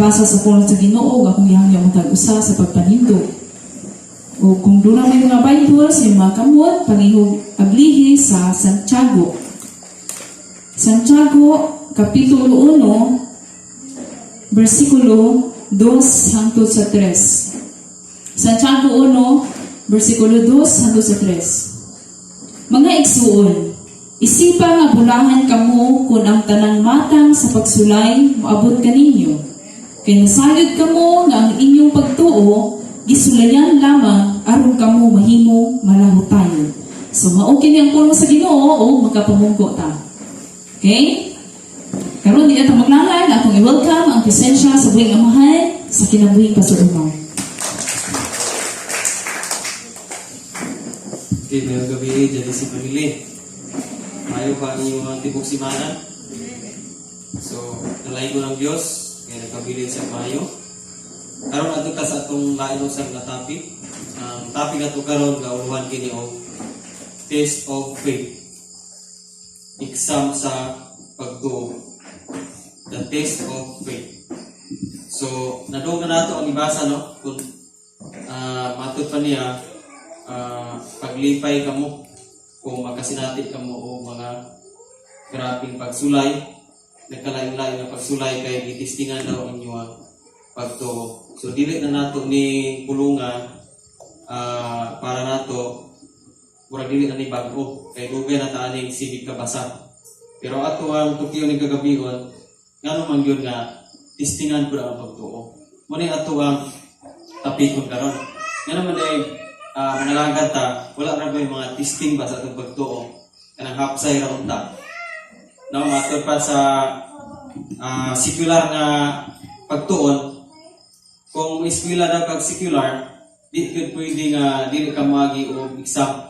Pagbasa sa pulong sa Ginoo, akong gihangyo ang matag usa sa pagpanindog. O kung duna may mga Bible sa inyong mga kamot, palihog ablihi sa Santiago. Santiago, Kapitulo 1, versikulo 2 hangtod sa 3. Santiago 1, versikulo 2 hangtod sa 3. Mga igsuon, isipa nga bulahan kamo kung ang tanang matang sa pagsulay moabot kaninyo. Kay nasayod kamo nga ang inyong pagtuo gisulayan lamang aron kamo mahimo malahutayon. So mao kini ang pulong sa Ginoo o magkapamungko ta. Okay? Karon di na ta maglalag, akong i-welcome ang presensya sa buhing amahan sa kinabuhing Pastor Omar. Okay, mayroong gabi, dyan si Pamili. Mayo pa ang inyong tibok simana. So, nalay ko ng Diyos, kaya nagkabilin sa mayo. Karon adto ta sa atong lain usab nga topic. Ang topic ato karon gauluhan kini og test of faith. Exam sa pagtuo. The test of faith. So, nadunggan nato ang ibasa, no? Kung matud pa niya, paglipay kamo kung makasinati kamo o mga grabing pagsulay, nagkalain-lain nga pagsulay kay gitistingan daw ang inyong pagtuo. So dili na nato ni pulungan para nato murag dili na ni bag-o kay dugay na ta aning sige kabasa. Pero ato ang tukyo ni kagabion, ngano man gyud nga tistingan pud ang pagtuo. Mo ni ato ang tapikon karon. Ngano man day manalagad ta, wala ra ba yung mga testing ba sa atong pagtuo? Kanang hapsay ra unta. No, matod pa sa secular nga pagtuon, kung eskwela daw kag secular, di gyud pwede nga dili ka moagi og exam.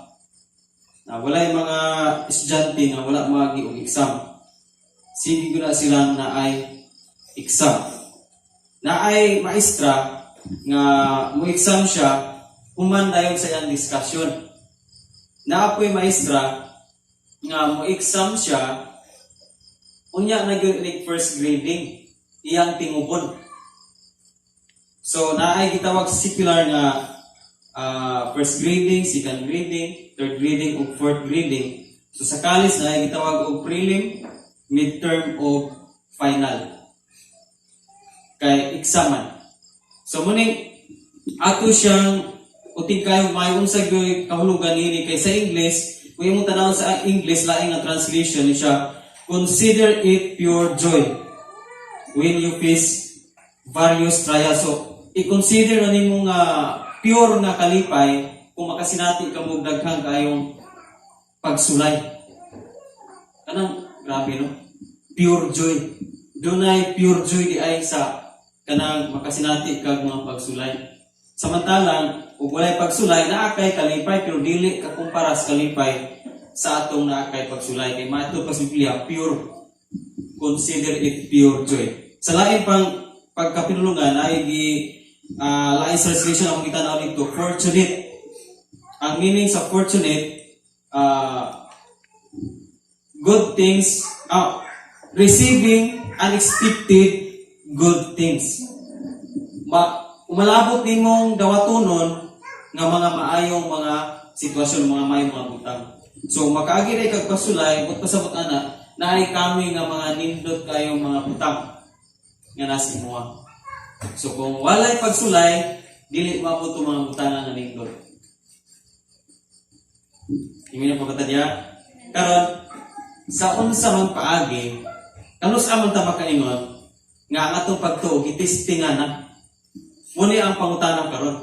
Na walay mga estudyante nga wala moagi og exam. Sige gyud na silang naay exam. Naay maestra nga mo exam siya, human dayon sa iyang discussion. Naa po'y maestra nga mo exam siya, unya na gyud inig first grading, iyang tingubon. So naay gitawag sa secular nga first grading, second grading, third grading ug fourth grading. So sa college naay gitawag og prelim, midterm ug final. Kay examan. So muning ato siyang utig kayo may unsa gyud kahulugan niini kay sa English, kung imong tan-awon sa English, laing nga translation ni siya, "Consider it pure joy when you face various trials." So i-consider na nimo nga pure nga kalipay kung makasinati ka mo daghang kayong pagsulay. Kanang grabe, no? Pure joy. Dunay pure joy di ay sa kanang makasinati kag mga pagsulay. Samantalang ug walay pagsulay, naa kay kalipay pero dili ka kumpara sa kalipay sa atong naa kay pagsulay kay matud pa sa Biblia, pure, consider it pure joy. Sa lain pang pagkapinulungan ay gi lain translation ang kita na dito, fortunate. Ang meaning sa fortunate, good things, receiving unexpected good things. Umalabot nimong dawatonon nga mga maayong mga sitwasyon, mga maayong mga butang. So makaagi ra kag pasulay, but pasabot ana, naay kami nga mga nindot kayong mga butang nga nasa imuha. So kung walay pagsulay, dili maabot ang mga butang nga nindot. Imi na po katadya. Karon, sa unsa man paagi, kanus-a man ta makaingon nga ang atong pagtuo gitistingan na? Muni ang pangutana karon.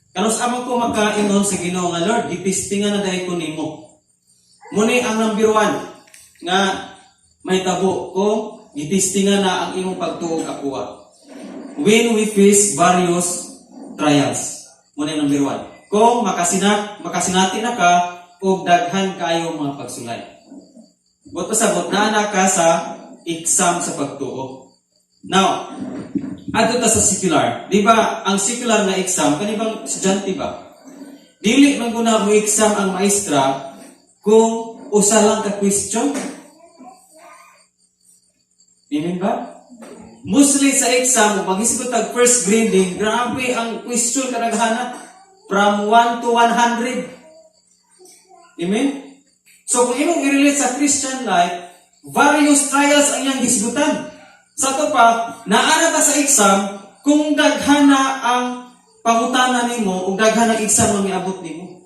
Kanus-a man ko makaingon sa Ginoo nga, "Lord, gitistingan na dahil ko nimo"? Muni ang number one nga mahitabo kung gitistingan na ang imong pagtuo kakuha. When we face various trials. Muni ang number one. Kung makasinati na ka og daghan kayo mga pagsulay. Buot pasabot na ka sa exam sa pagtuo. Now, adto ta sa secular. Di ba, ang secular na exam, kani bang estudyante ba? Dili man guna mo exam ang maestra kung usa lang ka question. Amen ba? Mostly sa exam, kung pag-isgot tag first grading, grabe ang question kadaghana. From 1 to 100. Amen? So kung imong i-relate sa Christian life, various trials ang iyang gisgutan. Sa ato pa, naana ta sa exam, kung daghana ang pangutana nimo ug daghan ang exam nga miabot nimo.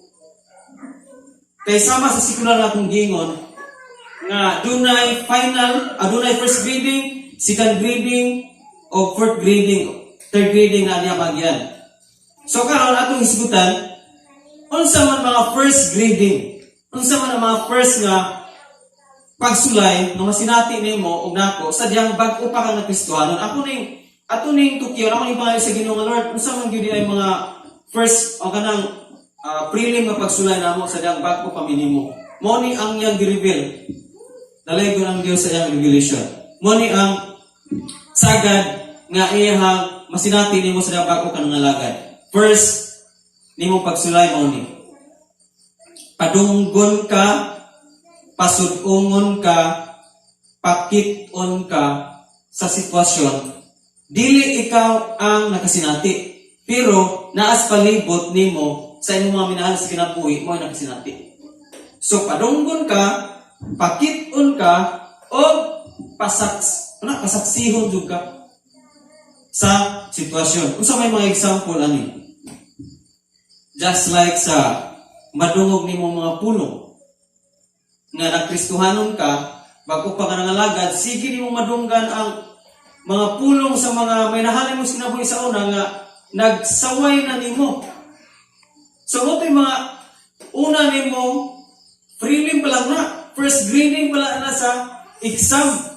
Kay sama sa sekular nga akong giingon, nga dunay final, dunay first grading, second grading, o fourth grading, third grading na niya bagyan. So karon atong hisgutan, unsa man mga first grading, unsa man ang mga first nga pagsulay nga masinati nimo ug nako sa diyang bag-o pa kang nakristohanon. Ako ning ato ning tukyo, ako ning pangayo sa Ginoo nga, "Lord, unsa man gyud ay mga first o kanang prelim nga pagsulay namo sa diyang bag-o pa minimo?" Mao ni ang iyang gi-reveal. Dalaygon ang Dios sa iyang revelation. Mao ni ang sagad nga iyang masinati nimo sa diyang bag-o ka nangalagad. First nimo pagsulay, mao ni: Padunggon ka, pasudungon ka, pakit-on ka sa sitwasyon. Dili ikaw ang nakasinati. Pero naas palibot nimo sa imong mga minahal sa kinabuhi mo ay nakasinati. So padunggon ka, pakit-on ka, o pasaksihon jud ka sa sitwasyon. Unsa may mga example ani? Just like sa madungog nimo mga pulong nga nakristuhanon ka, bago pa ka nangalagad, sige nimo madunggan ang mga pulong sa mga may nahalin mo sinabuhi sa una nga nagsaway na nimo. So mo mga una nimo prelim pa lang na, first grading pa lang na sa exam.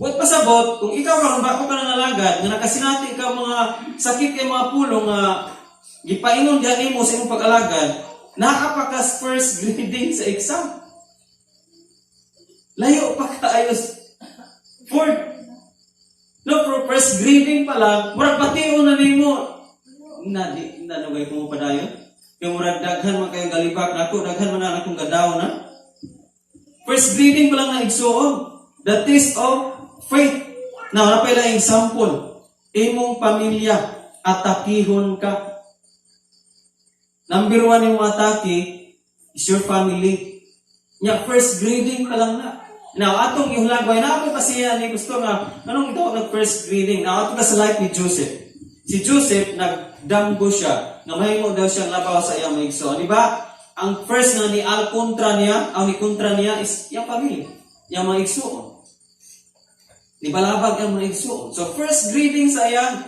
Buot pasabot, kung ikaw karon bago ka nangalagad, nga nakasinati ka mga sakit kay mga pulong nga gipaingon diha nimo sa imong pag-alagad, naa pa ka first grading sa exam. Layo pa kaayo fourth. No, pero first grading pa lang, murag bation na nimo. Na di na nugay ko mo padayon. Kay murag daghan man kayong galibak nako, daghan man na akong gadaw na. First grading pa lang na, igsuon. The test of faith. Now, napay lang example. Imong pamilya, atakihon ka. Number one yung atake is your family. Nya, first grading pa lang na. Now, atong ihulagway, na ako kasi yan, ni gusto nga, anong itawag ng first grading? Now, ato ka sa life ni Joseph. Si Joseph, nagdamgo siya, nga mahimo daw siyang labaw sa iyang mga igsoon. Di ba? Ang first nga ni al kontra niya, ang ni kontra niya is iyang pamilya, iyang mga igsoon. Di ba labag ang mga igsoon? So, first grading sa iyang,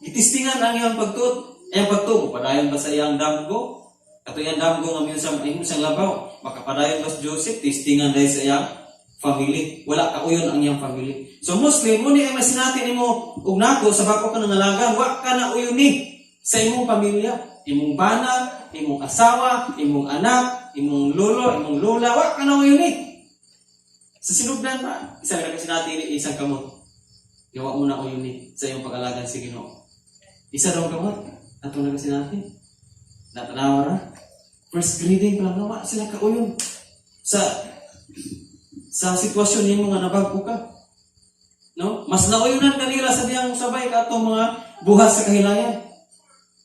gitistingan ang iyang pagtuot, iyang pagtuo, padayon ba sa iyang damgo? Ato iyang damgo nga minsan imo siyang labaw. Makapadayon ba si Joseph? Tistingan dahil sa iyang family. Wala kauyon ang iyang family. So mostly, mo ni ay masinati nimo ug nako sa bag-o ka nangalagan, wa ka na uyon ni sa imong pamilya, imong bana, imong asawa, imong anak, imong lolo, imong lola, wa ka na uyon ni. Sa sinugdan pa, isa ka kasi natin isang kamot. Gawa mo na uyon ni sa iyong pag-alagan sa Ginoo. Isa daw kamot. Ato na kasi natin. Natanawa ra. First grading pa lang nawa sila kauyon sa sitwasyon nimo nga nabag-o ka. No? Mas nauyunan kanila sa diyang sabay katong mga buhat sa kahilayan.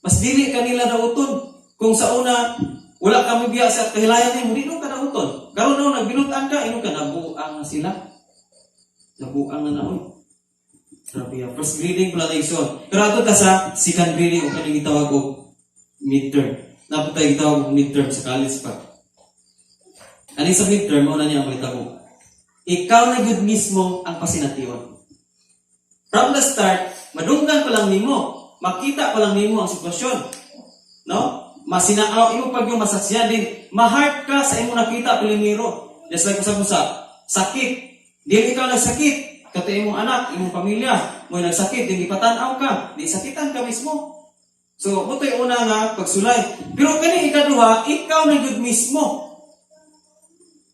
Mas dili kanila dauton. Kung sa una wala ka biya sa kahilayan nimo, di ka dauton. Karon no nagbinutan ka, ino ka nabuang na sila. Nabuang na naoy. Grabe ah. First grading pala na igsoon. Pero ato ta sa second grading o kaning gitawag og midterm. Napot tayo gitawag og midterm sa college pa. Ani sa midterm, mao na niya ang mahitabo. Ikaw na gyud mismo ang pasination. From the start, madunggan pa lang nimo, makita pa lang nimo ang sitwasyon. No? Masinaaw imo pag yung masaksiyan din, ma-hurt ka sa imong nakita primero. Just like sa sa sakit. Dili ikaw nagsakit, kato imong anak, imong pamilya, mo nagsakit, din ipatan-aw ka, di sakitan ka mismo. So, mo to'y una nga pagsulay. Pero kani ikaduha, ikaw na gyud mismo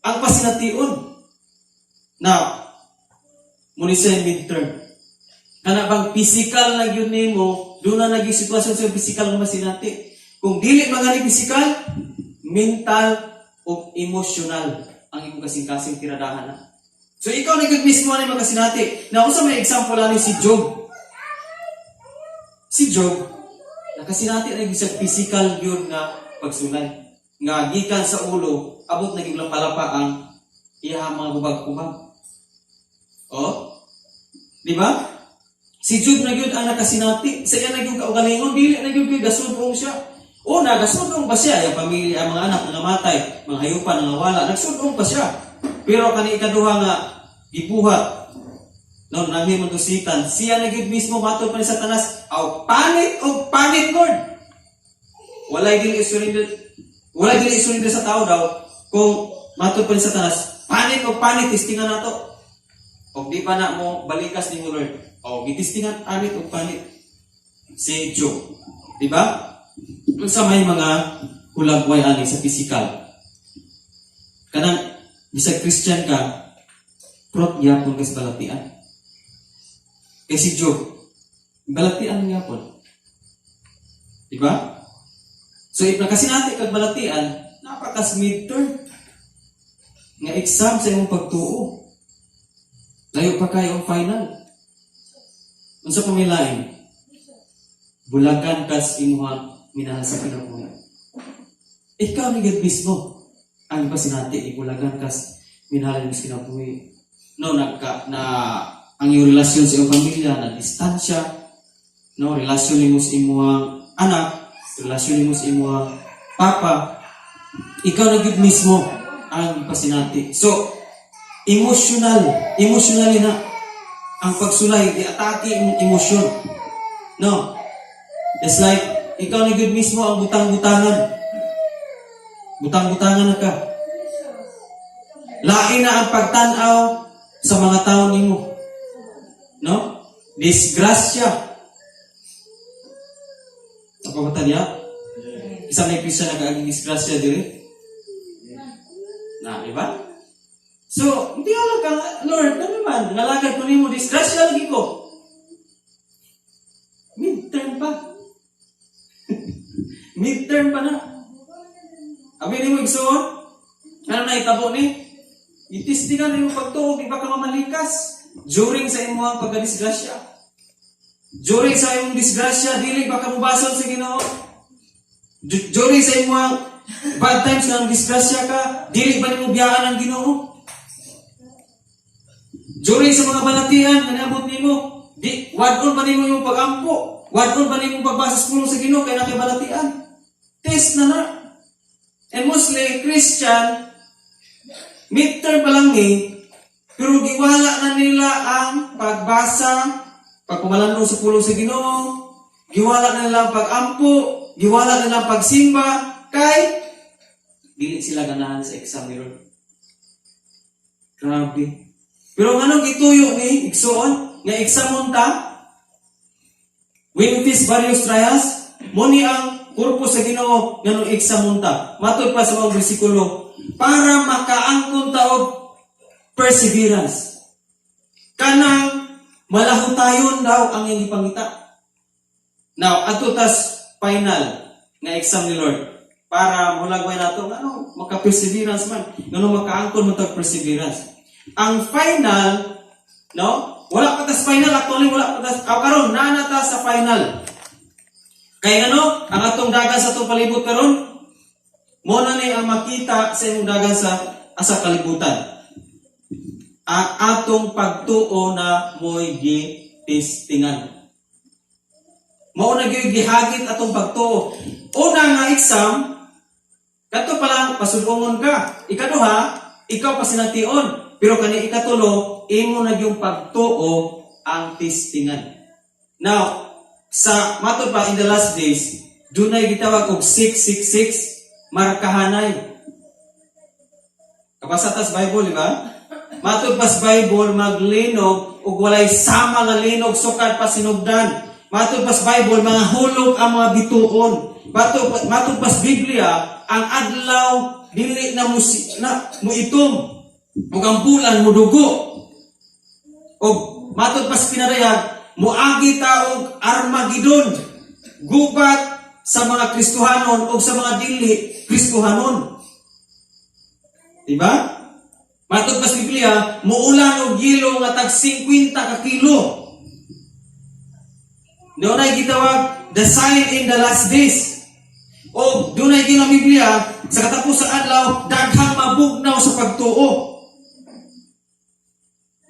ang pasination. Now, muni siya yung midterm. Kana bang physical na gyud nimo, doon na naging sitwasyon sa physical nga masinati. Kung dili man gani physical, mental o emotional ang imong kasing-kasing tiradahan na. So ikaw na gyud mismo ani makasinati. Na unsa may example ani? Si Job. Si Job nakasinati na gyud sa physical gyud nga pagsulay. Nga gikan sa ulo abot na gyud palapa ang iyang mga hubag-hubag. Oh? Di ba? Si Job na gyud ang nakasinati sa iya na gyud kaugalingon, dili na gyud kay gasudong siya. O nagasudong pa siya, ang pamilya, ang mga anak nga namatay, mga hayupan nga wala, nagsudong pa siya. Pero kani ikaduha nga gibuhat, no, nanghimo dusitan, siya na gyud mismo, matod pa ni Satanas, aw panit og panit, Lord. Walay dili isurrender, walay dili isurrender sa tao daw kung matod pa ni Satanas, panit og panit, testingan nato. Og di pa na mo balikas nimo, Lord. O gitistingan anit og panit si Job. Di ba? Unsa may mga hulagway ani sa physical? Kanang bisag Christian ka, prot gyapon ka sa balatian. Kay si Job, balatian gyapon. Di ba? So if nakasinati kag balatian, napakas midterm nga exam sa imong pagtuo. Layo pa kayo ang final. Unsa pa may lain? Bulagan kas imuha minahal sa kinabuhi. Ikaw ni gyud mismo ang ipasinati, ibulagan kas minahal mo sa kinabuhi. No, nagka na ang iyong relasyon sa iyong pamilya na distansya, no, relasyon nimo sa imong anak, relasyon nimo sa imong papa, ikaw na gyud mismo ang ipasinati. So, emotional, emotionally na ang pagsulay, giatake imong emosyon. No? It's like, ikaw na gyud mismo ang butang-butangan. Butang-butangan na ka. Lain na ang pagtan-aw sa mga tao nimo. No? Disgrasya. Ako ba niya? Isa may Christian nag-aging disgrasya diri? Na, di ba? So, hindi alam ka, Lord, ano man, nalagad ko nimo, disgrasya lagi ko. Midterm pa. Midterm pa na. Abi nimo, igsoon? Ano na itabo ni? Itistingan nimo pagtuo, di ba ka mamalikas? During sa imong pagkadisgrasya. During sa imong disgrasya, dili ba ka mubasol sa Ginoo? During sa imong bad times nga disgrasya ka, dili ba nimo biyaan ang Ginoo? During sa mga balatian nga niabot nimo, di wad-on ba nimo imong pagampo? Wad-on ba nimo pagbasa sa pulong sa Ginoo kay naa kay balatian? Test na na. And mostly Christian, midterm pa lang ni, pero giwala na nila ang pagbasa, pagpamalandong sa pulong sa Ginoo, giwala na nila ang pagampo, giwala na nila ang pagsimba, kay dili sila ganahan sa exam ni Lord. Grabe. Pero nganong gituyo ni igsuon nga examon ta when it is various trials, mo ni ang purpose sa Ginoo nganong examon ta. Matod pa sa mga bersikulo para makaangkon ta og perseverance. Kanang malahutayon daw ang iyang ipangita. Now, adto tas final nga exam ni Lord para mulagway nato ngano maka-perseverance man, ngano makaangkon mo tag perseverance. Ang final, no? Wala pa tas final actually, wala pa tas aw karon naa na ta sa final. Kay ano, ang atong dagan sa atong palibot karon, mo na ni ang makita sa imong dagan sa asa kalibutan. Ang atong pagtuo na mo'y gitistingan. Mao na gyud gihagit atong pagtuo. Una nga exam, kadto pa lang pasudongon ka. Ikaduha, ikaw pa sination. Pero kani ikatulo, imo na yung pagtuo ang testingan. Now, sa matod pa in the last days, dunay gitawag og 666 markahanay. Kabasa tas Bible, di ba? Matod pa sa Bible, maglinog ug walay sama nga linog sukad pa sinugdan. Matod pa sa Bible, mga hulog ang mga bituon. Matod pa sa Biblia, ang adlaw dili na mo na muitom ug ang bulan mudugo. Og matod pa sa pinarayag, muagi ta og Armageddon. Gubat sa mga Kristohanon o sa mga dili Kristohanon. Diba? Matod pa sa Biblia, muulan og yelo nga tag 50 ka kilo. Doon ay gitawag the sign in the last days. O dunay ginang Biblia, sa katapos sa adlaw, daghang mabugnaw sa pagtuo.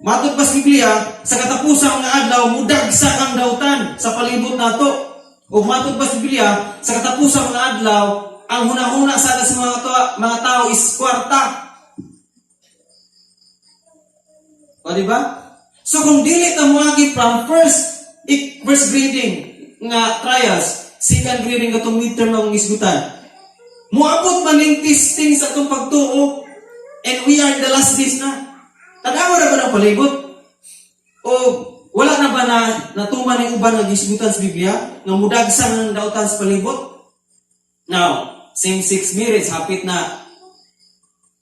Matod pa sa Biblia, sa katapusan nga adlaw, mudagsa ang dautan sa palibot nato. O matod pa sa Biblia, sa katapusan nga adlaw, ang hunahuna sa mga tao is kwarta. O, di ba? So kung dili ta moagi from first grading nga trials, second grading katong midterm nga isgutan, moabot man ning testing sa atong pagtuo and we are in the last days na. Tanawa na ba ng palibot? O wala na ba na natuman ng uban nga gisgutan sa Biblia nga mudagsa ng dautan sa palibot? Now, same-sex marriage hapit na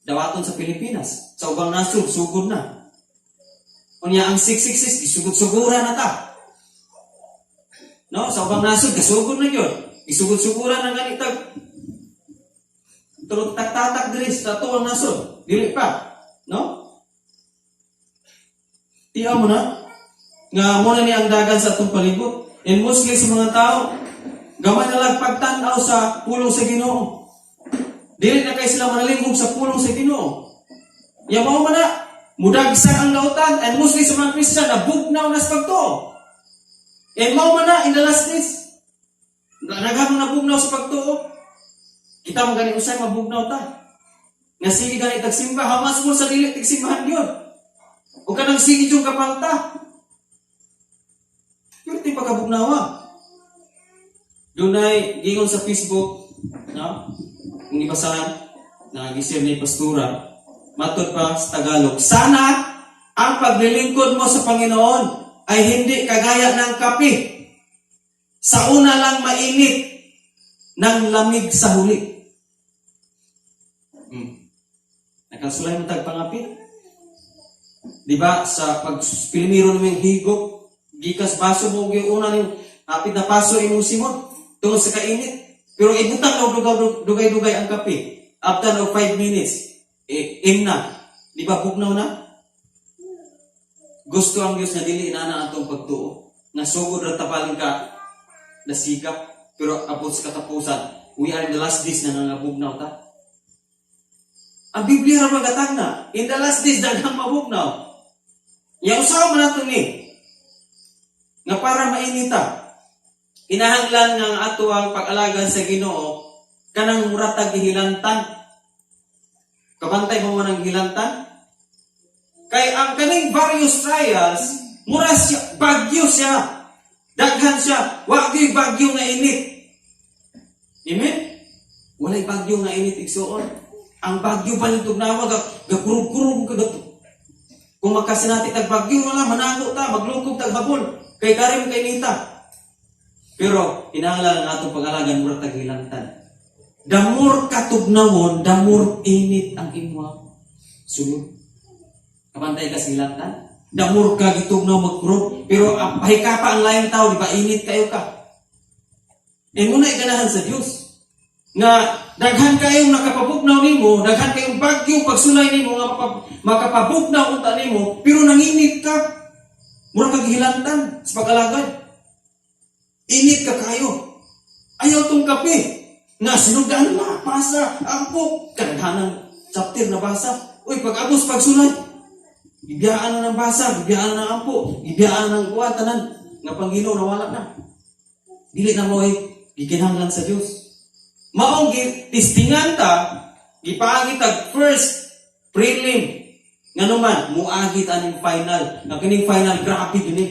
dawaton sa Pilipinas. Sa ubang nasod, sugod na. Unya ang 666 isugod-sugura na ta. No, sa ubang nasod gasugod na gyud. Isugod-sugura na gani tag tulog tak-tatak diri sa ato ang nasod. Dili pa. No? Tiyaw mo na nga mo na ni ang dagan sa atong palibot. And mostly sa mga tao, gamay na lang pagtan-aw sa pulong sa Ginoo. Dili na kay sila manalingkog sa pulong sa Ginoo. Ya mao man na mudagsa ang lautan and mostly sa mga Christian na bugnaw na sa pagtuo. And mao man na in the last days. Daghang nabugnaw sa pagtuo. Kita mo gani usay mabugnaw ta. Nga sige gani tagsimba, how much more sa dili tagsimbahan yun. O kanang sige yung kapalta. Pero ti pagkabugnawa. Dunay gingon sa Facebook, no? Kung ibasahan, na gisir ni pastora, matod pa sa Tagalog, "Sana ang paglilingkod mo sa Panginoon ay hindi kagaya ng kape. Sa una lang mainit, ng lamig sa huli." Nakasulay mo tag pangapi. Di ba sa pag pilimiro naming higop, gikas baso mo og una ning hapit na paso imong simot tungod sa kainit. Pero ibutang og dugay-dugay ang kape. After og 5 minutes, eh, in na. Di ba bugnaw na? Gusto ang Dios nga dili na na atong pagtuo. Nga sugod ra tabalin ka nasigap pero abot sa katapusan, we are in the last days na nangabugnaw ta. Ang Biblia ra magatag na in the last days daghang mabugnaw. Ya usaha man nato ni nga para mainita. Kinahanglan nga ang ato ang pag-alagan sa Ginoo kanang muratag gihilantan. Kabantay mo man ang hilantan? Kay ang kaning various trials, mura siya, bagyo siya. Daghan siya. Wa gyud bagyo nga init. Amen? Walay bagyo nga init, igsuon. Ang bagyo pa nito tugnawa, gakurog-kurog ka gato. Kung magkasinati tag bagyo, wala, manago ta, maglukog tag habol. Kay karim kay nita. Pero, kinahanglan ang atong pag-alagan, mura tag hilantan. The more katugnawon, the more init ang imong sulod. Kabantay ka sa hilantan? The more ka gitugnaw magkurog. Pero ang pahika pa ang laing tao, di ba init kayo ka? Eh muna ganahan sa Dios. Nga daghan kayong nakapabugnaw nimo, daghan kayong bagyo pagsulay nimo nga makapabugnaw unta nimo, pero nanginit ka. Mura kag hilantan sa pag-alagad. Init ka kayo. Ayaw tong kape. Nga sinudan na, basa, ampok. Kadaghanang chapter na basa. Uy, pag abos pagsulay, gibiyaan na ng basa, gibiyaan na ng ampo, gibiyaan na ng kuha, tanan. Nga pang Ginoo nawala na. Dili na mo eh, gikinahanglan sa Dios. Maong tistingan ta, gipaagi tag first prelim. Nga naman, muagi ta ning final. Nga kining final, grabe gyud ni.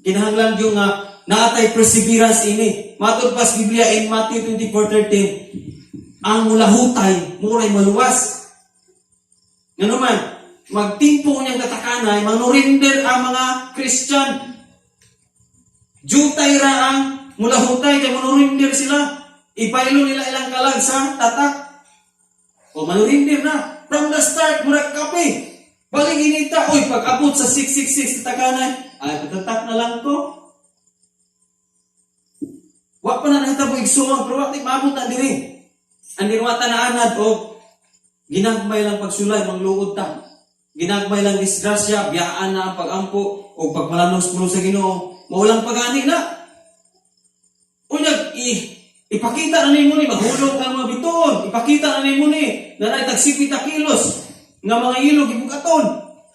Kinahanglan gyud nga naatay perseverance ini. Matod pa sa Biblia in Matthew 24:13, ang mulahutay, muray maluwas. Nga naman, magtimpo niyang katakanay, manurinder ang mga Christian. Jutay ra ang mulahutay, kay manurinder sila. Ibaylo nila ilang kalag sa tatak. O manurinder na. From the start, murag kape. Balik inita, oy, pag abot sa 666 tatakanay, ay, patatak na lang to. Wa pa na nahitabo igsuon, pero wa ti maabot na diri. Ang dirwata na anad og Ginagmay lang pagsulay, mangluod ta. Ginagmay lang disgrasya, biyaan na ang pagampo o pagmalanos puno sa Ginoo. Maulang pagani na. Unya, ipakita na nimo ni mahulog ang mga bituon. Ipakita na nimo ni na naay tag 50 kilos nga mga ilog gibugaton.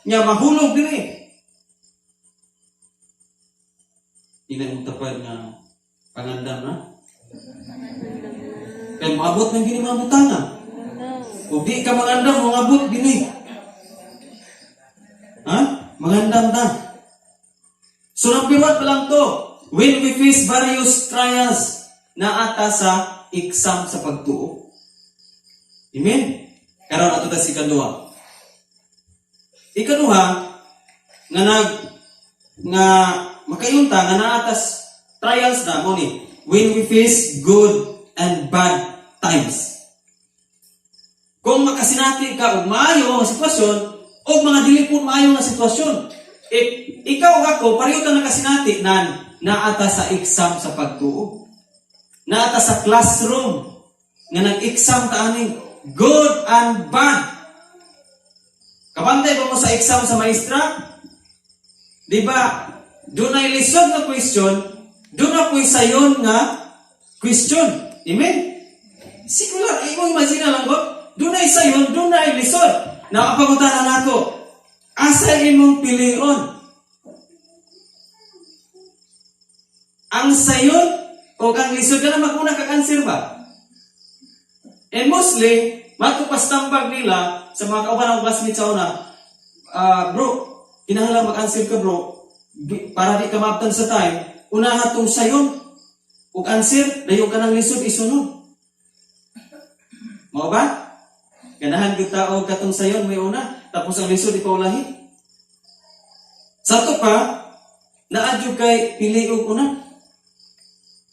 Nya mahulog diri. Ina imong tapad nga pangandam na. Kay moabot ng gini mga butanga. Kung di ka mangandam, mangabot gini. Ha? Mangandam ta. So number 1 pa lang to. When we face various trials, naata sa exam sa pagtuo. Amen? Karon ato ta sa ikaduha. Ikaduha, nga nag nga makayunta nga naatas trials na mo ni when we face good and bad times. Kung makasinati ka og maayo nga sitwasyon o mga dili po maayo nga sitwasyon, if ikaw ug ako pareho ta nakasinati nan naata sa exam sa pagtuo. Naata sa classroom nga nag-exam ta aning good and bad. Kabantay ba mo sa exam sa maestra? Di ba? Dunay lisod nga question, duna po'y sayon nga question. Amen? Sikular, imo imagine lang ko, dunay sayon, dunay lisod. Nakapangutana nako, asa imong pilion? Ang sayon o ang lisod ka na maguna kag answer ba? And mostly, matupastambag nila sa mga kauban ng classmates sa una, "Ah, bro, kinahanglan mag-answer ka, bro, para di ka maabtan sa time, unaha tong sayon, ug answer, dayon ka ng lisod isunod." Mao ba? Ganahan gyud tao katong sayon may una, tapos ang lisod ipaulahi. Sa ato pa, naa jud kay pili og una.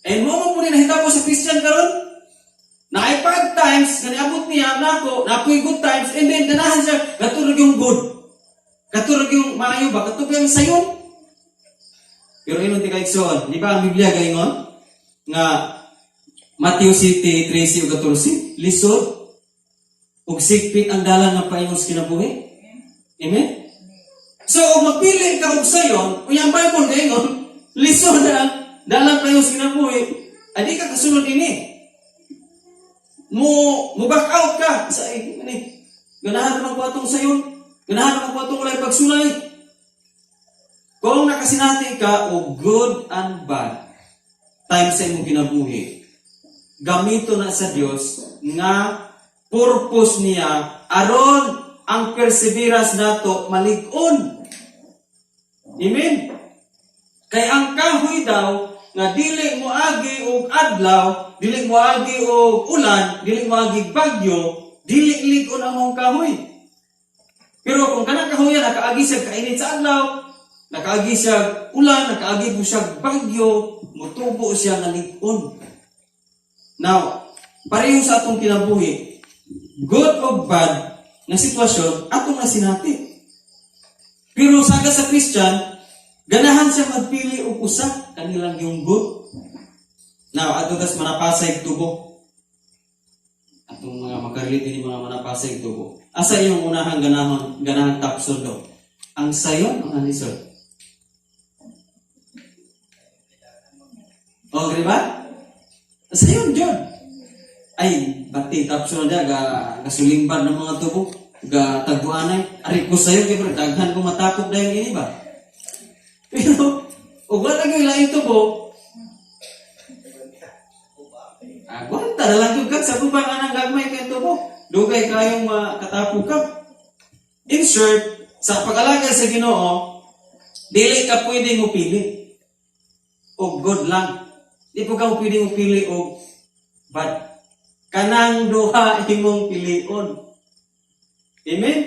And mo mo po ni nahitabo sa Christian karon. Naay bad times, nga niabot niya nako, napoy good times, and then ganahan siya, katurog yung good. Katurog yung maayo ba, katurog yung sayon. Pero ingon ti kaigsoon, di ba ang Biblia gaingon? Nga Matthew 7, 13 ug 14, lisod ug sikpit ang dalan nga paingon sa kinabuhi. Amen? So, kung magpili ka og sayon, unya ang Bible gaingon, lisod na ang dalan paingon sa kinabuhi, ay di ka kasunod ini. Mo mo back out ka sa eh, ani. Ganahan naman ko atong sayon. Ganahan naman ko atong walay pagsulay. Kung nakasinati ka og good and bad time sa imong kinabuhi, gamito na sa Dios nga purpose niya aron ang perseverance nato malig-on. Amen. Kay ang kahoy daw nga dili mo agi og adlaw, dili mo agi og ulan, dili mo agi bagyo, dili lig-on ang mong kahoy. Pero kung kanang kahoyan nakaagi siya kainit sa adlaw, nakaagi siya ulan, nakaagi po siya bagyo, mutubo siya nga lig-on. Now, pareho sa atong kinabuhi, good o bad na sitwasyon, atong nasinati. Pero saga sa Christian, ganahan siya magpili og usa kanilang yung good. Now, ato tas manapasay tubo. Atong mga makarelate ni mga manapasay tubo. Asa iyong unahang ganahan ganahan tapson do? Ang sayon o ang lisod? O, di ba? Sayon jud. Ay, bati tapson na ga gasulimban ng mga tubo, ga tagbuanay. Ari ko sayo kay bro, daghan ko matapok dayon ini ba? Pero ug wala gyud laing tubo, agwanta na lang gyud ka sa gubang anang gagmay kay tubo. Dugay kayong makatapok ka. In short, sa pag-alagad sa Ginoo, dili ka pwede mo pili og good lang. Di po ka pwede mo pili og bad. Kanang duha imong pilion. Amen?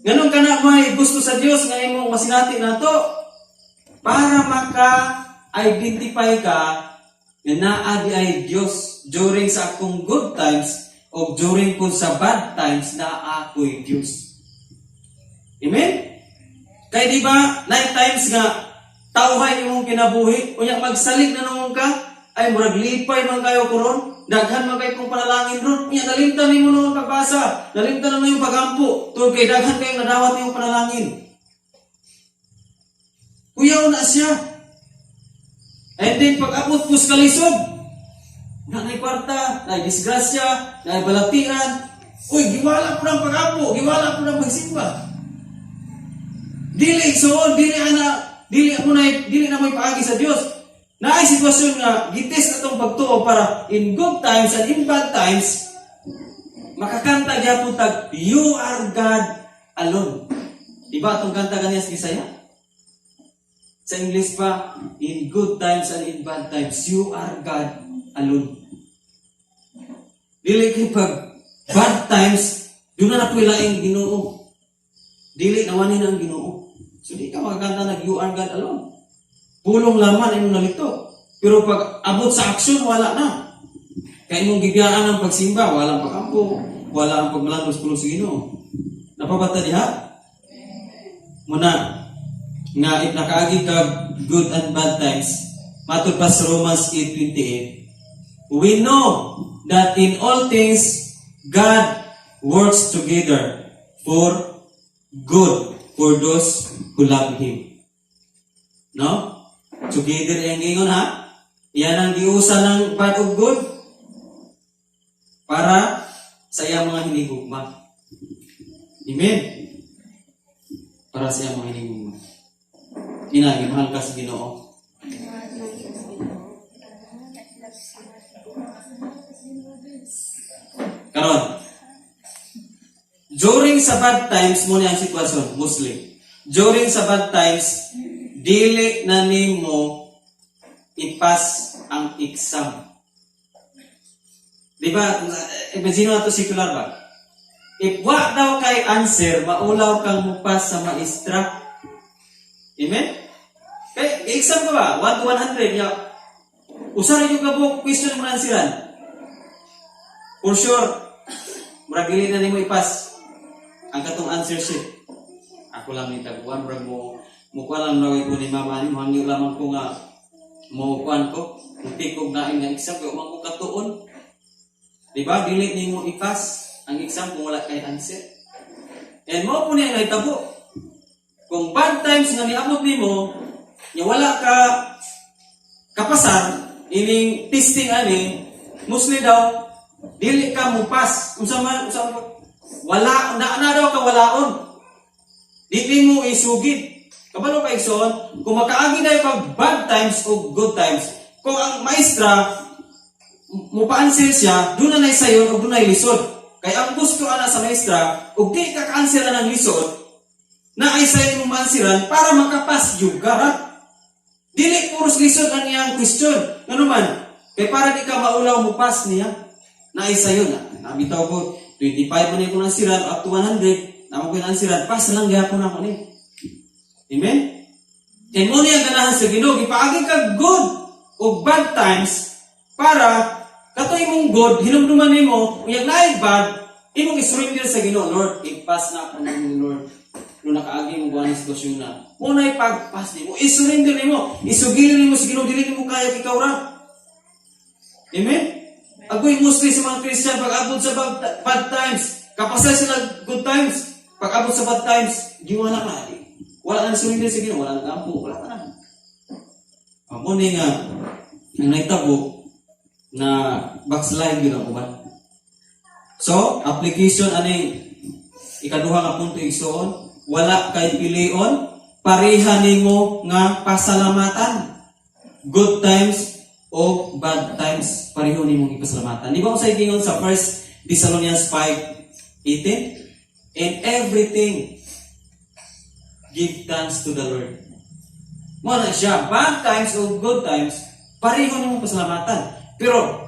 Ganun ka na may gusto sa Dios nga imong masinati nato para maka-identify ka nga naa di ay Dios during sa akong good times o during po sa bad times, naa ako'y Dios. Amen? Kay di ba, nine times nga tawhay imong kinabuhi, unya magsalig na noon ka, Ay, murag lipay man kayo ko ron. Daghan man kayo kong panalangin ron. Nya, nalimtan nimo noon pagbasa. Nalimtan mo yung pagampo. Tungod kay daghan kayong nadawat niyong panalangin. Kuyaw na siya. And then, pag abot po sa kalisod, na nay kwarta, na disgrasya, na balatian, uy, giwala po ng pag-ampo, giwala po ng pagsimba. Dili so, dili ana, dili mo na dili na mo'y paagi sa Dios. Naay sitwasyon nga gitest atong pagtuo para in good times and in bad times makakanta gyapon tag "You Are God Alone." Di ba atong kanta ganiya sa Bisaya? Sa English pa, "In good times and in bad times, you are God alone." Dili kay pag bad times, doon na napoy laing Ginoo. Dili nawanin ang Ginoo. So di ka makakanta nag "You Are God Alone." Pulong laman imong nalito. Pero pag abot sa aksyon, wala na. Kay imong gibiyaan ang pagsimba, wala ang pagampo, wala ang pagmalandong sa pulong sa Ginoo. Napabata diha? Muna, nga if nakaagi ka good and bad times, matud pa sa Romans 8:28, we know that in all things God works together for good for those who love Him. No? Together ang gingon, ha? Yan ang giusa ng bad ug good para sa iyang mga hinigugma. Amen. Para sa iyang mga hinigugma. Ina, gimahal ka sa Ginoo. Karon, during sa bad times mo ni ang sitwasyon, mostly. During sa bad times, dili na nimo ipas ang exam. Di ba? Imagine mo to, secular ba? If wa daw kay answer, maulaw kang mupas sa maestra. Amen? Kay exam ka ba? 1 to 100 ya. Usa ra yung kabuok question mo na answeran. For sure, murag dili na nimo ipas ang katong answer sheet. Ako lang ni tagpuan, murag mo mo lang na ko ni mama ni mo lamang ko nga mo kuan ko, mutikog na nga exam kay man ko katuon. Di ba? Dili nimo ipas ang exam kung wala kay answer. And mo po niya nahitabo. Kung bad times nga niabot nimo, nga wala ka kapasar ining testing ani, mostly daw dili ka mo pass. Unsa man, unsa man, wala na na daw ka walaon. Dili mo isugid. Kabalo ka, igsoon, kung makaagi na kag bad times o good times, kung ang maestra mo pa-answer siya, doon na sayon o doon na lisod. Kay ang gusto ana sa maestra, ug di ka ka-answer na ng lisod, na ay sayon mo ma-answeran para makapas jud ka ra. Dili puros lisod ang iyang question. Ngano man, kay para di ka maulaw mo pass niya. Na ay sayon na. Nabitaw ko 25 man ko answeran up to 100, namo ko answeran, pass lang gyapon ako ni. Amen? And mo niya ganahan sa Ginoo, gipaagi ka good o bad times para kato imong good hinumduman nimo, unyag naay bad, imong i-surrender sa Ginoo. "Lord, i-pass na ako nimo, Lord." No nakaagi mo buwan sitwasyon na. Mo na ipag-pass nimo, i-surrender nimo, isugil nimo sa Ginoo, dili nimo kaya ikaw ra. Amen? Agoy, mostly sa mga Christian, pag abot sa bad times, kapasay sila good times, pag abot sa bad times, giwala ka. Wala na surrender sa Ginoo, wala na kampo, wala ka na. Amo ni nga ang nahitabo na backslide yun ang uban. So, application aning ikaduha nga punto, igsoon, wala kay pilion, pareha nimo nga pasalamatan. Good times o bad times, pareho nimong ipasalamatan. Di ba kung sa ingon sa 1 Thessalonians 5:18? "In everything, give thanks to the Lord." Mo na siya, bad times o good times, pareho nimong pasalamatan. Pero,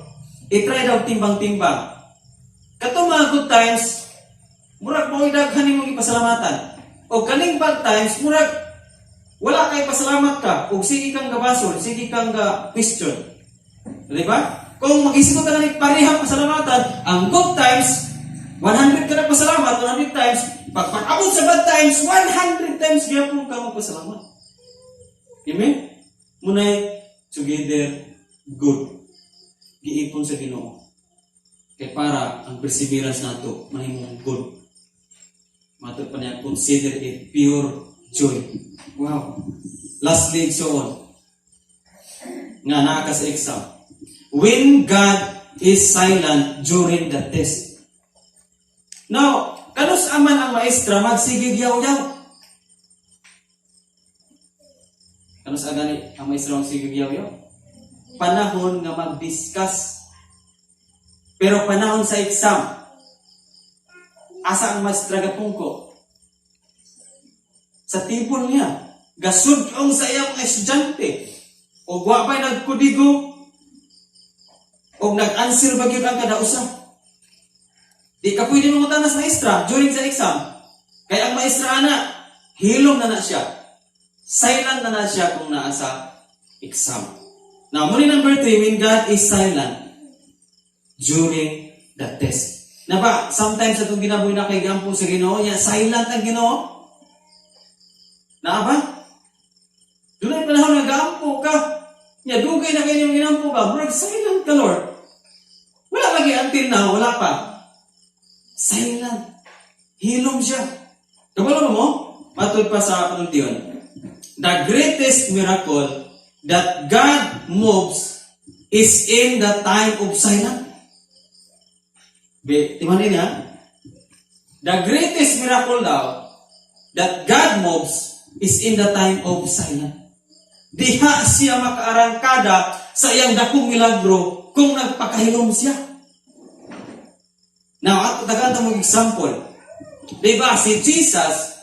i-try daw timbang-timbang. Katong mga good times, murag mo daghan nimong ipasalamatan. O kaning bad times, murag wala kay pasalamat ka, ug sige kang gabasol, sige kang ga question. Di ba? Kung mag-isip ka na parehang pasalamatan, ang good times, 100 ka na pasalamat, 100 times, pag pag-abot sa bad times, 100 times gyapon ka magpasalamat. Amen? Munay together good. Giipon sa Ginoo. Kay para ang perseverance nato mahimong good. Matod pa niya, "Consider it pure joy." Wow. Lastly, so on. Nga naa ka sa exam. When God is silent during the test. Now, kanus-a man ang maestra magsigig yaw-yaw? Kanus-a gani ang maestra magsigig yaw-yaw? Panahon nga mag-discuss. Pero panahon sa exam, asa ang maestra gapungko? Sa table niya. Gasudong sa iyang mga estudyante. O wa pa'y nagkudigo. O nag-answer ba gyud ang kada usa. Di ka pwede mangutana sa maestra during sa exam. Kaya ang maestra ana, hilom na na siya. Silent na na siya kung naa sa exam. Now, muni number 3, when God is silent during the test. Na ba, sometimes atong ginabuhi na kay gampo sa Ginoo, niya silent ang Ginoo. Naa ba? Dunay panahon nga gaampo ka. Nya dugay na kayo yung ginampo ka. Murag silent ka, Lord. Wala lagi until now, wala pa. Silent. Hilom siya. Kabalo mo? Matod pa sa panultion. The greatest miracle that God moves is in the time of silence. Be, timanin niya. The greatest miracle daw that God moves is in the time of silence. Diha siya makaarangkada sa iyang dakong milagro kung nagpakahilom siya. Now, ato tagaan mo example. Di ba, si Jesus,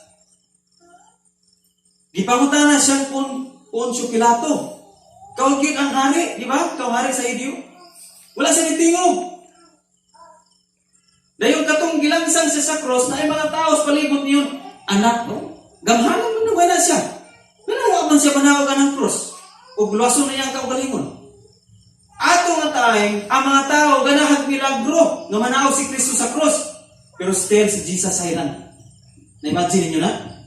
gipangutana siyang Poncio Pilato. Ikaw gyud ang hari, di ba? Ikaw hari sa Hudiyo. Wala siya nitingog. Dayon katong gilangsang siya sa cross na ay mga tao sa palibot niyon, anak no? Gamhanan man naman na siya. Nanawa man siya manawag ng cross. Ug luwason na iyang kaugalingon. Ato nga time, ang mga tao ganahag milagro nga manaog si Kristo sa cross. Pero still si Jesus silent. Na-imagine niyo na?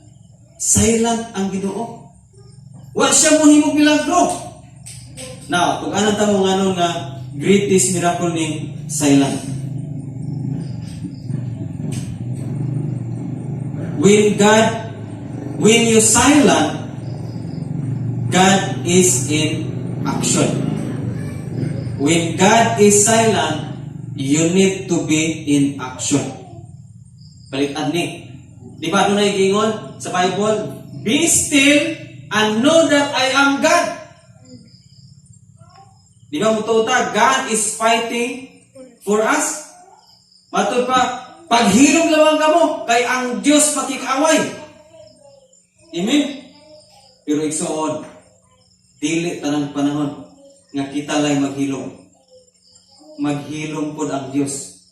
Silent ang Ginoo. Wa siya mohimog milagro. Now, tug-anan ta mo ngano nga greatest miracle ni silent. When you silent, God is in action. When God is silent, you need to be in action. Baliktad ni. Di ba doon ay gingon sa Bible? "Be still and know that I am God." Di ba mutuo ta, God is fighting for us? Matod pa, "Paghilom lamang kamo, kay ang Diyos makikaway." Amen? Pero igsoon, dili tanang panahon nga kita lay maghilom. Maghilom pod ang Diyos.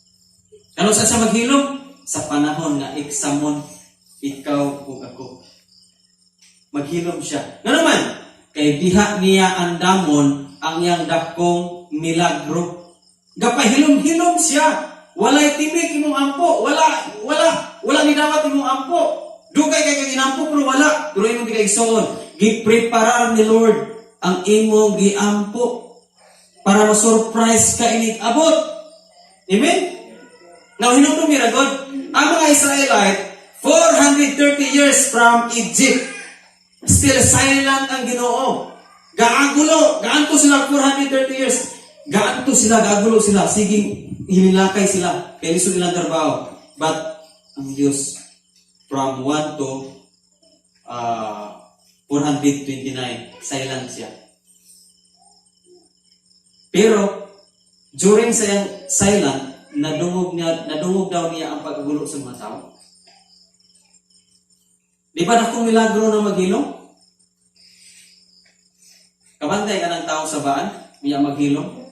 Ano sa siya maghilom? Sa panahon nga examon ikaw ug ako. Maghilom siya. Nga naman, kay diha niya andamon ang iyang dakong milagro. Gapahilom-hilom siya. Walay timik imong ampo. Wala, wala, wala ni dawat imong ampo. Dugay kay kang inampo pero wala. Pero imong gikaigsoon, gipreparar ni Lord ang imong giampo para ma-surprise ka inig abot. Amen? Now, hinumdum mi ra God, ang mga Israelite, 430 years from Egypt, still silent ang Ginoo. Gaagulo, gaanto sila 430 years. Gaanto sila, gaagulo sila, sige, hinilakay sila, kay lisod ilang trabaho. But, ang Diyos, from 1 to 429, silent siya. Pero, during sa iyang silent, nadungog daw niya ang pag-agulo sa mga tao. Di ba dakong milagro na maghilom? Kabantay ka ng tao sa baan, miya maghilom.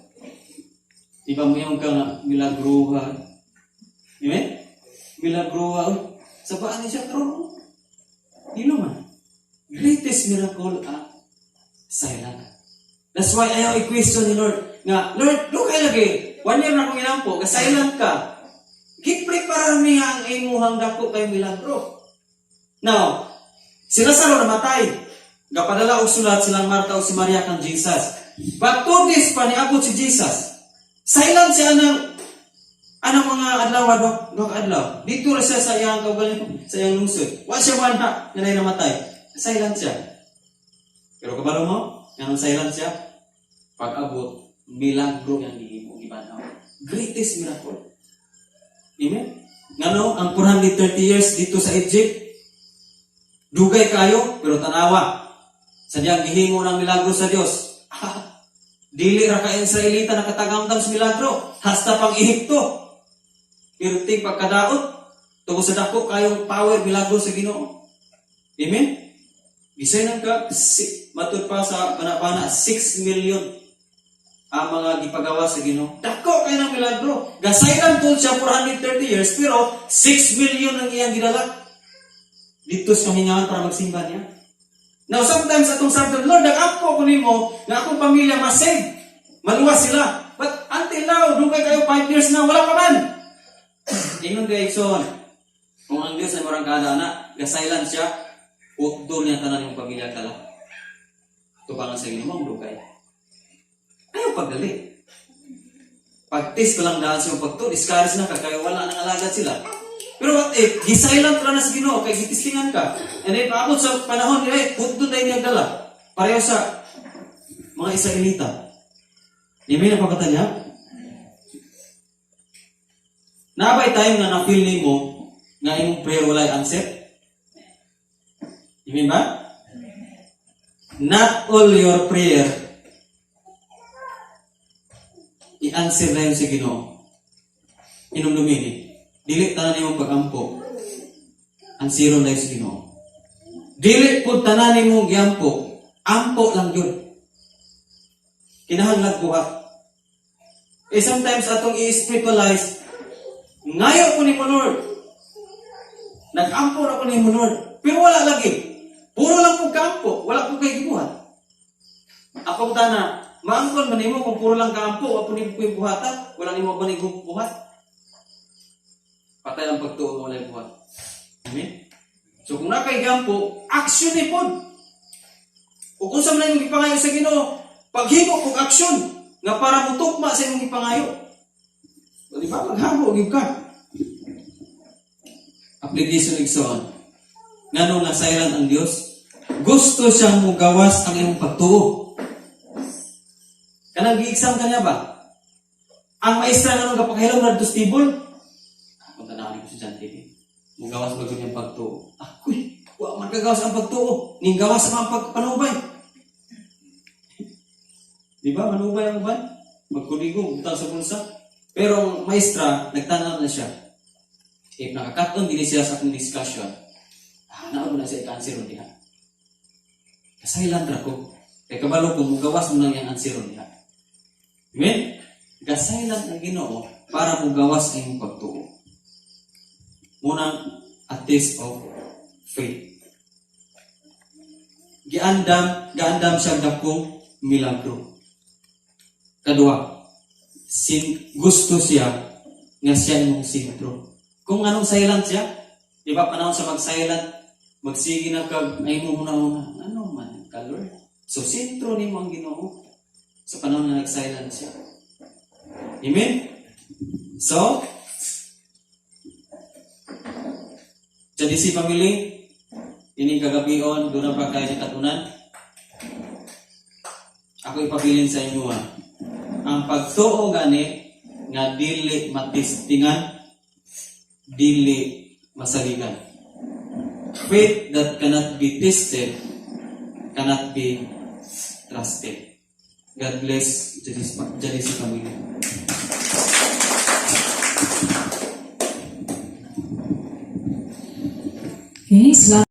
Di ba mo yung ka nga milagruha? Amen? Milagruha. Uy, sa baan niya siya karon. Hilom man. Greatest miracle ang silent. That's why ayaw i-question ni Lord nga, "Lord, dugay lagi. One year na akong inampo, ka silent ka." Gi-prepare niya ang imuhang dako kay milagro. Now, si Lazaro namatay. Gapadala og sulat silang Marta o si Maria kang Jesus. But 2 days pa niabot si Jesus. Silent siya anang mga adlaw, duha duha ka adlaw. Dito ra siya sa iyang kaugalingon, sa iyang lungsod. Wa siya mana nga naay namatay. Silent siya. Pero kabalo mo, nganong silent siya? Pag-abot, milagro yang gihimo, gibanhaw. Greatest miracle. Amen? Ngano, ang 430 years dito sa Egypt, dugay kayo, pero tanawa. Sa diyang gihimo ng milagro sa Dios. Dili ra ka Israelita nakatagamdam sa milagro, hasta pang Ehipto. Pero ting pagkadaot, tungod sa dako kayong power milagro sa Ginoo. Amen? Bisay nang ka, si, matud pa sa bana-bana, 6 million ang mga gipagawa sa Ginoo. Dako kayo ng milagro. Gasayran tol siya 430 years, pero 6 million ang iyang gidala dito sa kamingawan para magsimba niya. Now, sometimes atong sabi, "Lord, nag-ampo ko nimo nga akong pamilya masave. Maluwas sila." But until now, dugay kayo 5 years na, wala pa man. Ingon kay Igsoon, kung ang Diyos ay murang kada na, gasaylan siya, utdol niya tanan yung pamilya kala. Tubangan sa Ginoo mong dugay. Ayaw pagdali. Pag-test ko lang dahil sa iyong pagtuo, discourage na ka, kaya wala nang alagad sila. Pero what if, gisilent ra na sa Ginoo, kay gitistingan ka. And then, paabot sa panahon nila, eh, hutdon na niya dala. Pareho sa mga Israelita. Amen ang pagkata niya? Nabay tayo nga na-feel nimo nga imong prayer walay answer? Amen ba? Not all your prayer i-answer na yun sa Ginoo. Inumdumi ni. Dili tanan nimong pag-ampo. Answeron na yun sa Ginoo. Dili pud tanan nimong giampo, ampo lang yun. Kinahanglan buhat. Eh sometimes atong i-spiritualize, ngayo ko nimo, Lord. Nag-ampo na ko nimo, Lord. Pero wala lagi. Puro lang po kaampo, wala po kay gibuhat. Ako tana, maangkon man nimo kung puro lang kaampo, wa po nimo ko'y buhata, wala nimo ba ni buhat. Patay ang pagtuo mo, walay buhat. Amen? So kung nakay gampo, action ni pod. O kung sa man imong gipangayo sa Ginoo, paghimo kog action nga para motukma sa imong gipangayo. O di ba maghamo gyud ka. Application, igsoon. Ngano nga silent ang Dios? Gusto siyang mugawas ang imong pagtuo. Kanang gi-exam ka niya ba? Ang maestra nga gapakahilom ra dito sa table. Kung tanawin ko sa TV. Mugawas ba gyud niyang pagtuo? Ah, kuy, wa man kagawas ang pagtuo. Ning gawas ang pagpanubay. Di ba? Manubay ang uban. Magkuligo, butang sa bulsa. Pero ang maestra, nagtanaw na siya. If nakakaton gini siya sa akong discussion, ah, naon mo na siya i-answer diha. Kasailan ra ko. Kay kabalo ko, mugawas mo lang yung answer diha. Amen? Gasailan ang Ginoo para mugawas ang imong pagtuo. Munang a test of faith. Giandam, gaandam siya dakong milagro. Kadua, sin gusto siya nga siya imong sentro. Kung anong silent siya, di ba panahon sa mag-silent, magsige na kag ay mo una-una, ano man ka, Lord? So sentro nimo ang Ginoo sa panahon nga nag-silent siya. Amen? So, JDC family, ining kagabion, doon na ba kayo nakatunan? Ako ipabilin sa inyo ha. Ang pagtuo gani nga dili matistingan, dili masaligan. Faith that cannot be tested cannot be trusted. God bless JDC family. Okay, salamat.